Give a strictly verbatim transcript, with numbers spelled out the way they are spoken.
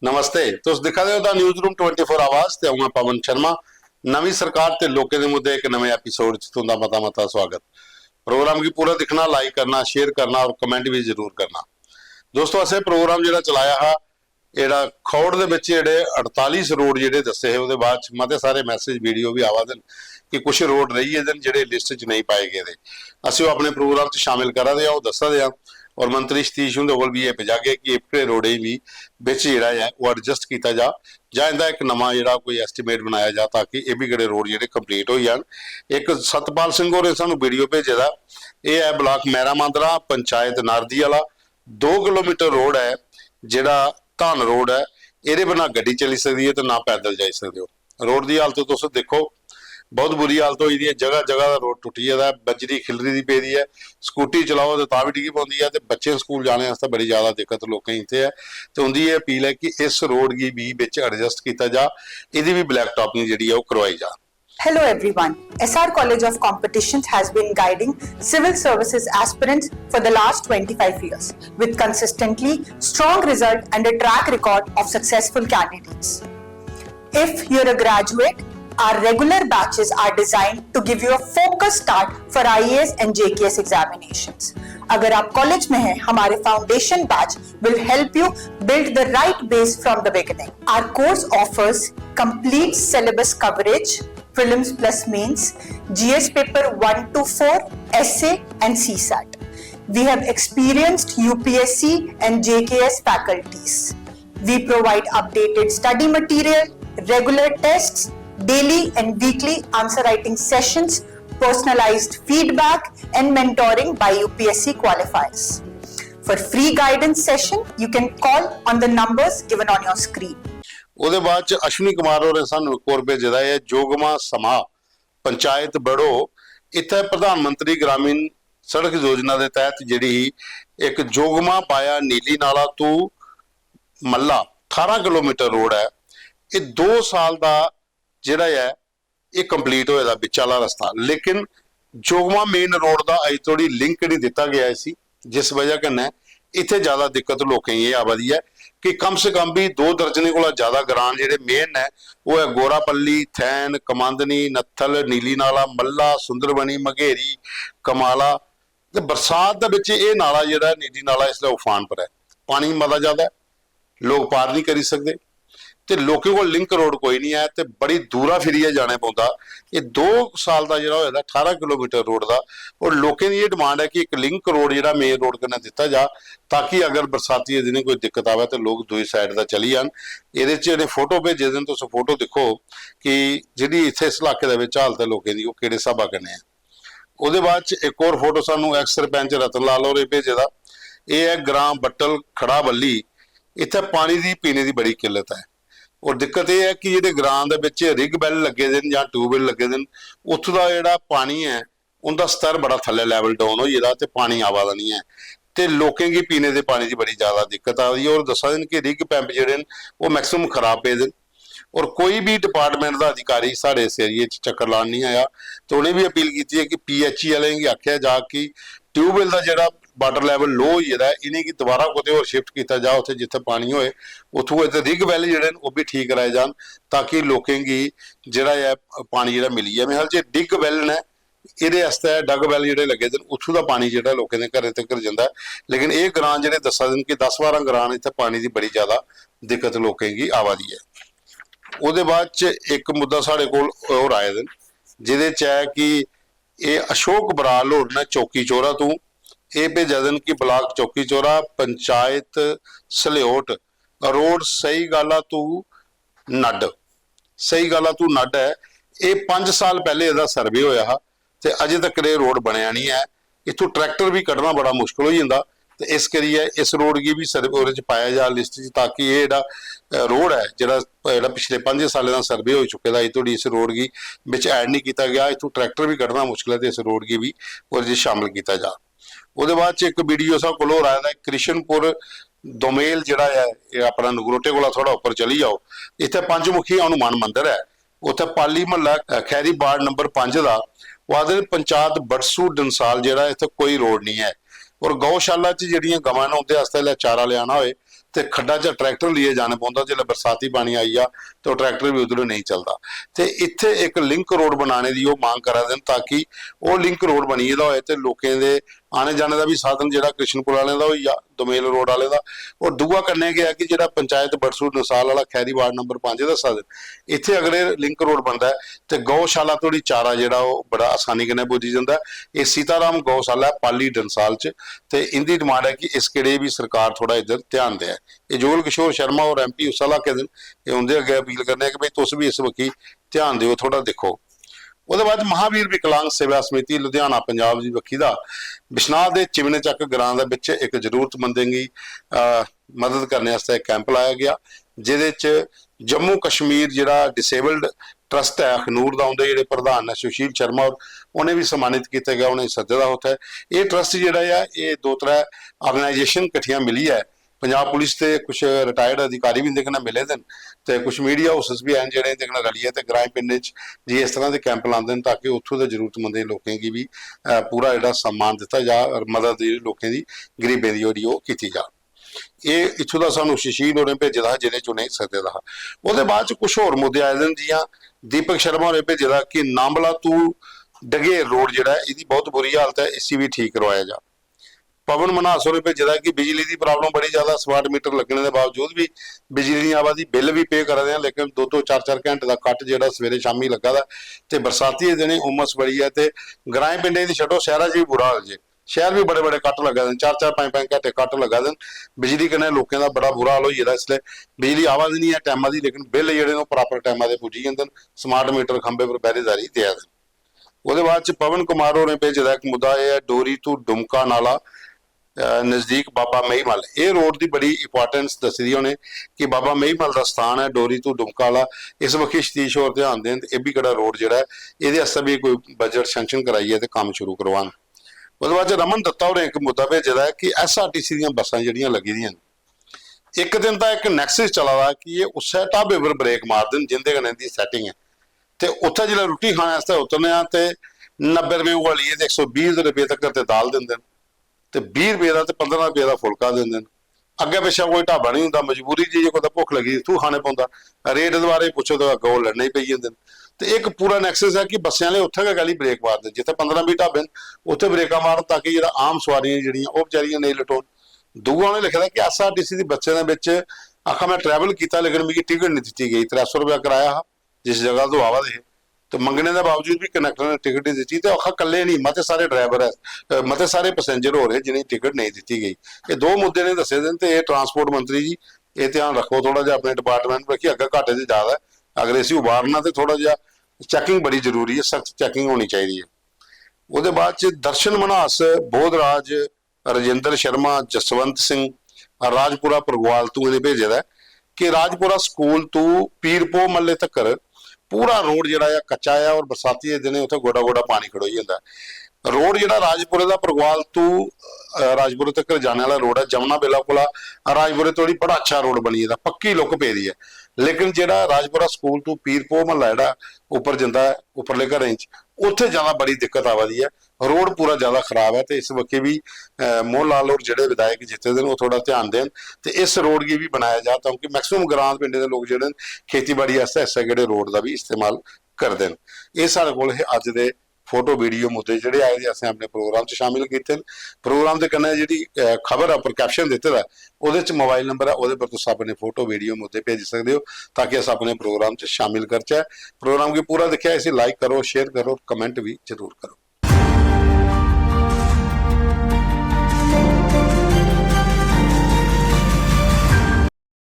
नमस्ते, तुस दिक्खा दे ओ the news room twenty four आवाज ते अ'ऊं आं पवन शर्मा। नमीं सरकार ते लोकें दे मुद्दे इक नमें एपिसोड च तुं'दा मता मता स्वागत। प्रोग्राम गी पूरा दिक्खना, लाइक करना, शेयर करना और कमेंट भी जरूर करना। दोस्तो, असें प्रोग्राम जेह्ड़ा चलाया हा, जेह्ड़ा खौड़ दे बिच जेह्ड़े अड़तालीस रोड जेह्ड़े दस्से हे, ओह्दे बाद च मते सारे मैसेज, वीडियो बी आवा दे न कि कुछ रोड रेही गेदे न जेह्ड़े लिस्ट च नेईं पाए गेदे। असें ओह् अपने प्रोग्राम च शामिल करा दे आं, ओह् दस्सा दे आं। और मंत्री सतीश हुंदे कोल बी एह् पजागे कि एह्कड़े रोडें गी बी बिच जेह्ड़ा ऐ ओह् एडजस्ट कीता जा, जां इं'दा इक नमां जेह्ड़ा कोई एस्टिमेट बनाया जा, ताकि एह् बी केह्ड़े रोड जेह्ड़े कंप्लीट होई जान। इक सतपाल सिंह होरें सानूं वीडियो भेजे दा, एह् ऐ ब्लाक मैरा मांदरा, पंचायत नारदी आह्ला, दो किलोमीटर रोड ऐ जेह्ड़ा धान रोड ऐ, एह्दे पर ना गड्डी चली सकदी ऐ ते ना पैदल जाई सकदे ओ। रोड दी हालत तुस दिक्खो, बहुत बुरी हालत होई दी ऐ, जगह जगह दा रोड टुट्टी गेदा ऐ, बजरी खिलरी दी पेदी ऐ, स्कूटी चलाओ ते तां बी डिग्गी पौंदी ऐ ते बच्चें स्कूल जाने आस्तै बड़ी ज्यादा दिक्कत लोकें गी इत्थै ऐ। ते उं'दी एह् अपील ऐ कि इस रोड गी बी बिच एडजस्ट कीता जा, एह्दी बी ब्लैक टॉपिंग जेह्ड़ी ऐ ओह् करवाई जा। Hello everyone. S R College of Competitions has been guiding civil services aspirants for the last twenty-five years with consistently strong result and a track record of successful candidates. If you're a graduate, our regular batches are designed to give you a focused start for I A S and J K S examinations. अगर आप college में हैं, हमारे foundation batch will help you build the right base from the beginning. Our course offers complete syllabus coverage, prelims plus mains, G S paper one to four, essay and C sat. We have experienced U P S C and J K S faculties. We provide updated study material, regular tests, daily and weekly answer writing sessions, personalized feedback and mentoring by U P S C qualifiers. For free guidance session, you can call on the numbers given on your screen. ओह्दे बाद च अश्विनी कुमार होरें सानू इक होर भेजे दा ऐ, जोगमा समा पंचायत बड़ो, इत्थै प्रधानमंत्री ग्रामीण सड़क योजना दे तैह्त जेह्ड़ी ही इक जोगमा बाया नीली नाला तू मल्ला ठारां किलोमीटर रोड ऐ, एह् दो साल दा जेह्ड़ा ऐ एह् कंप्लीट होए दा बिच आह्ला रस्ता, लेकिन जोगमा मेन रोड दा अजें धोड़ी लिंक निं दित्ता गेआ इसी, जिस बजह कन्नै इत्थै ज्यादा दिक्कत लोकें गी एह् आवा दी ऐ कि कम से कम बी दो दर्जनें कोला ज्यादा ग्रां जेह्ड़े मेन न, ओह् ऐ गोरापल्ली, थैन, कमांदनी, नत्थल, नीली नाला, मल्ला, सुंदरबनी, मघेरी, कमाला। ते बरसात दे बिच एह् नाला जेह्ड़ा ऐ, नीली नाला, इसलै उफान पर ऐ, पानी मता ज्यादा ऐ, लोक पार निं करी सकदे। ते लोकें कोल लिंक रोड कोई निं ऐ ते बड़ी दूरा फिरियै जाने पौंदा। एह् दो साल दा जेह्ड़ा होए दा ठारां किलोमीटर रोड दा, और लोकें दी एह् डिमांड ऐ कि इक लिंक रोड जेह्ड़ा मेन रोड कन्नै दित्ता जा, ताकि अगर बरसाती दे दिनें कोई दिक्कत आवै ते लोक दूई साइड दा चली जान। एह्दे च इ'नें फोटो भेजे दे न, तुस फोटो दिक्खो कि जेह्ड़ी इत्थै इस इलाके दे बिच हालत ऐ लोकें दी, ओह् केह्ड़े स्हाबा कन्नै ऐ। ओह्दे बाद च इक होर फोटो सानू एक्स सरपैंच रतन लाल होरें भेजे दा। एह् ऐ ग्रां बट्टल खड़ाबल्ली, इत्थै पानी दी, पीने दी बड़ी किल्लत ऐ। और दिक्कत एह् ऐ कि जेह्ड़े ग्रां दे बिच रिग बैल लग्गे दे न जां ट्यूबवैल लग्गे दे न, उत्थूं दा जेह्ड़ा पानी ऐ, उं'दा स्तर बड़ा थल्लै, लैवल डाउन होई गेदा ते पानी आवा दा निं ऐ। ते लोकें गी पीने दे पानी दी बड़ी ज्यादा दिक्कत आ दी ऐ। और दस्सा दे न कि रिग पैंप जेह्ड़े न, ओह् मैक्सिमम खराब पेदे न। और कोई बी डिपार्टमेंट दा अधिकारी साढ़े इस एरिया च चक्कर लान निं आया। ते उ'नें बी अपील कीती ऐ कि पी एच ई आह्लें गी आखेआ जा कि ट्यूबवैल दा जेह्ड़ा वाटर लैवल लो होई गेदा ऐ, इ'नेंगी दोबारा कुतै होर शिफ्ट कीता जा, उत्थै जित्थै पानी होए, उत्थूं इत्थै रिग वैल जेह्ड़े न, ओह् बी ठीक कराए जान, ताकि लोकें गी जेह्ड़ा ऐ, पानी जेह्ड़ा मिली जाए। मेरे ख्याल च डिग वैल न, एह्दे आस्तै डग वैल जेह्ड़े लग्गे दे न, उत्थूं दा पानी जेह्ड़ा लोकें दे घरें तगर जंदा ऐ। लेकिन एह् ग्रां जेह्ड़े दस्सा दे न कि दस बारां ग्रां न, इत्थै पानी दी बड़ी ज्यादा दिक्कत लोकें गी आवा दी ऐ। ओह्दे बाद च इक मुद्दा साढ़े कोल होर आए दे न, जेह्दे च ऐ कि एह् अशोक बराल होर न चौकी चोरा तों, एह् भेजा दे न कि ब्लाक चौकी चोरा, पंचायत सलेओट, रोड सही गल्ला तू नड्ड, सही गल्ला तू नड्ड ऐ। एह् पंज साल पैह्ले एह्दा सर्वे होएआ हा ते अजें तक्कर एह् रोड बनेआ निं ऐ। इत्थूं ट्रैक्टर बी कड्ढना बड़ा मुश्कल होई जंदा, ते इस करियै इस रोड गी बी सर्वे ओह्दे च पाया जा लिस्ट च, ताकि एह् जेह्ड़ा, अ, रोड ऐ, जेह्ड़ा, जेह्ड़ा पिछले पंजें सालें दा सर्वे होई चुके दा, अजें धोड़ी इस रोड गी बिच ऐड निं कीता गेआ। इत्थूं ट्रैक्टर बी कड्ढना मुश्कल ऐ, ते इस रोड गी बी ओह्दे च शामिल कीता जा। ओह्दे बाद च इक वीडियो साढ़े कोल होर आए दा ऐ, कृष्णपुर दोमेल जेह्ड़ा ऐ, एह् अपना नगरोटे कोला थोह्ड़ा उप्पर चली जाओ, इत्थै पंचमुखी हनुमान मंदर ऐ, उत्थै पाली म्हल्ला, अ, खैरी वार्ड नंबर पंज दा, ओह् आखदे न पंचायत बडसू डंसाल जेह्ड़ा ऐ, इत्थै कोई रोड निं ऐ। और गौशाला च जेह्ड़ियां गवां न, उं'दे आस्तै इसलै चारा लेआना होए, ते खड्डा च ट्रैक्टर लेइयै जाना पौंदा। जिसलै बरसाती पानी आई जा ते ओह् ट्रैक्टर बी उद्धर नेईं चलदा। ते इत्थै इक लिंक रोड बनाने दी ओह् मंग करा दे न, ताकि ओह् लिंक रोड बनी गेदा होए ते लोकें दे आने जाने दा बी साधन जेह्ड़ा कृष्णपुर आह्लें दा होई जा, दोमेल रोड आह्लें दा, और दूआ कन्नै गै ऐ कि जेह्ड़ा पंचायत बड़सू नसाल आह्ला खैरी वार्ड नंबर पंज दस्सा दे, इत्थै अगर एह् लिंक रोड बनदा ऐ ते गौशाला धोड़ी चारा जेह्ड़ा ओह् बड़ा आसानी कन्नै पुज्जी जंदा ऐ। एह् सीताराम गौशाला ऐ पाली डंसाल च, ते इंदी डिमांड ऐ कि इस केड़े बी सरकार थोह्ड़ा इद्धर ध्यान देऐ। एह् जुगल किशोर शर्मा होर एमपी उस इलाके दे न, एह् उंदे अग्गें अपील करने आं कि भाई तुस बी इस बक्खी ध्यान देओ, थोह्ड़ा दिक्खो। ओह्दे बाद महावीर विकलांग सेवा समिति लुधियाना पंजाब दी बक्खी दा बिश्नाह दे चिमने चक्क ग्रां दे बिच इक जरूरतमंदें गी, अ, मदद करने आस्तै इक कैंप लाया गेआ, जेह्दे च जम्मू कश्मीर जेह्ड़ा डिसेबल्ड ट्रस्ट ऐ अखनूर दा, उं'दे जेह्ड़े प्रधान न सुशील शर्मा होर, उ'नें बी सम्मानित कीता गेआ, उ'नें सद्दे दा उत्थै। एह् ट्रस्ट जेह्ड़ा ऐ, एह् दो त्रै आर्गेनाइजेशन किट्ठियां मिलियै पंजाब पुलिस दे कुछ रिटायर्ड अधिकारी बी इं'दे कन्नै मिले दे न ते कुछ मीडिया हाउसेस बी हैन जेह्ड़े इं'दे कन्नै रलियै ते ग्राएं पिंडें च जाइयै इस तरह दे कैंप लांदे न, ताकि उत्थूं दे जरूरतमंदें लोकें गी बी, अ, पूरा जेह्ड़ा सम्मान दित्ता जा और मदद जेह्ड़ी लोकें दी, गरीबें दी, जेह्ड़ी ओह् कीती जा। एह् इत्थूं दा सानूं सुशील होरें भेजे दा हा, जेह्दे च उ'नेंगी सद्दे दा हा। ओह्दे बाद च कुछ होर मुद्दे आए दे न, जि'यां दीपक शर्मा होरें भेजे दा कि नांबला तू डगेर रोड जेह्ड़ा ऐ, एह्दी बहुत बुरी हालत ऐ, इसी बी ठीक करवाया जा। पवन मन्हास होरें भेजे दा कि बिजली दी प्रॉब्लम बड़ी ज्यादा, स्मार्ट मीटर लग्गने दे बावजूद बी बिजली नहीं आवा दी, बिल बी पे करा दे आं, लेकिन दो दो चार चार घैंटे दा कट जेह्ड़ा सवेरे शामी लग्गा दा, ते बरसाती दे दिनें उमस बड़ी ऐ, ते ग्राएं पिंडें दी छड्डो, शैह्रा च बी बुरा हाल जे, शैह्र बी बड़े बड़े कट लग्गा दे न, चार चार पंज पंज घैंटे कट लग्गा दे न। बिजली कन्नै लोकें दा बड़ा बुरा हाल होई गेदा इसलै। बिजली आवा दी नहीं ऐ टैमा दी, लेकिन बिल जेह्ड़े न ओह् प्रापर टैमा दे पुज्जी जंदे न, स्मार्ट मीटर खंबे पर बैरी जारी देआ दे न। ओह्दे बाद च पवन कुमार होरें भेजे दा इक मुद्दा एह् ऐ, डोरी तू डुमका नाला, अ, नजदीक बाबा मेईमल। एह् रोड दी बड़ी इंपॉर्टेंस दस्सी दी उ'नें कि बाबा मेईमल दा स्थान ऐ डोरी तू डुमका आह्ला, इस बक्खी सतीश होर ध्यान देन ते एह् बी केह्ड़ा रोड जेह्ड़ा ऐ, एह्दे आस्तै बी कोई बजट सैंक्शन कराइयै ते कम्म शुरू करोआन। ओह्दे बाद च रमन दत्ता होरें इक मुद्दा भेजे दा ऐ कि एसआरटीसी दियां बस्सां जेह्ड़ियां लग्गी दियां न, इक दिन दा इक नैक्सस चला दा कि एह् उस्सै ढाबे पर ब्रेक मारदे न जिंदे कन्नै इं'दी सैटिंग ऐ, ते उत्थै जिसलै रुट्टी खाने आस्तै उतरने आं ते नब्बै रपेऽ कोला लेइयै ते इक सौ बीह् रपेऽ तक्कर ते दाल दिंदे न, ते बीह् रपेऽ दा ते पंदरां रपेऽ दा फुलका दिंदे न। अग्गें पिच्छें कोई ढाबा निं होंदा, मजबूरी च जे कुतै भुक्ख लग्गी दी, इत्थूं खाने पौंदा। रेट दे बारे च पुच्छो ते अग्गें ओह् लड़ने गी पेई जंदे न। ते इक पूरा नैक्सस ऐ कि बस्सें आह्ले उत्थै गै कैह्ली ब्रेक मारदे न, जित्थै पंदरां बीह् ढाबे न, उत्थै ब्रेकां मारन, ताकि जेह्ड़ा आम सोआरियां जेह्ड़ियां ओह् बेचारियां नेईं लटोन। दूआ उ'नें लिखे दा कि एसआरटीसी दी बस्सें दे बिच आखा, में ट्रैवल कीता, लेकिन मिगी टिकट निं दित्ती गेई। त्रै सौ रपेआ कराया हा, जिस जगह तो आवा दे हे, ते मंगने दे बावजूद बी कंडक्टर ने टिकट नेईं दित्ती। ते आखा, कल्ले नेईं, मते सारे ड्राइवर ऐ, अ, मते सारे पैसेंजर होर हे जि'नेंगी टिकट नेईं दित्ती गेई। एह् दो मुद्दे इ'नें दस्से दे न, ते एह् ट्रांसपोर्ट मंत्री जी, एह् ध्यान रक्खो थोह्ड़ा जेहा अपने डिपार्टमेंट पर कि अग्गें घाटे च जा दा ऐ। अगर इसी उबारना ते थोह्ड़ा जेहा चैकिंग बड़ी जरूरी ऐ, सख्त चैकिंग होनी चाहिदी ऐ। ओह्दे बाद च दर्शन मन्हास, बोधराज, राजेंद्र शर्मा, जसवंत सिंह, राजपुरा परगवाल तू इ'नें भेजे दा ऐ कि राजपुरा स्कूल तू पीरपो म्हल्ले तक्कर पूरा रोड जेह्ड़ा ऐ कच्चा ऐ और बरसाती दे दिनें उत्थै गोडा गोडा पानी खड़ोई जंदा ऐ। रोड जेह्ड़ा राजपुरे दा परगवाल तू, अ, राजपुरे तक्कर जाने आह्ला रोड ऐ, जमुना बेला कोला राजपुरे धोड़ी बड़ा अच्छा रोड बनी गेदा, पक्की लुक पेदी ऐ। लेकिन जेह्ड़ा राजपुरा स्कूल तू पीरपो म्हल्ला जेह्ड़ा उप्पर जंदा ऐ उप्परले घरें च, उत्थै ज्यादा बड़ी दिक्कत आवा दी ऐ। रोड पूरा ज्यादा खराब ऐ ते इस बक्खी बी, अ, मोहन लाल होर जेह्ड़े विधायक जित्ते दे न, ओह् थोह्ड़ा ध्यान देन ते इस रोड गी बी बनाया जा, तां कि मैक्सिमम ग्रां पिंडें दे लोक जेह्ड़े न, खेतीबाड़ी आस्तै इस्सै केह्ड़े रोड दा बी इस्तेमाल करदे न। एह् साढ़े कोल हे अज्ज दे फोटो वीडियो मुद्दे जेह्ड़े आए दे असें अपने प्रोग्राम च शामिल कीते न। प्रोग्राम दे कन्नै जेह्ड़ी, अ, खबर ऐ उप्पर कैप्शन दित्ते दा ऐ, ओह्दे च मोबाइल नंबर ऐ, ओह्दे पर तुस अपने फोटो वीडियो मुद्दे भेजी सकदे ओ, ताकि अस अपने प्रोग्राम च शामिल करचै। प्रोग्राम गी पूरा दिक्खेआ, इसी लाइक करो, शेयर करो, कमेंट बी जरूर करो।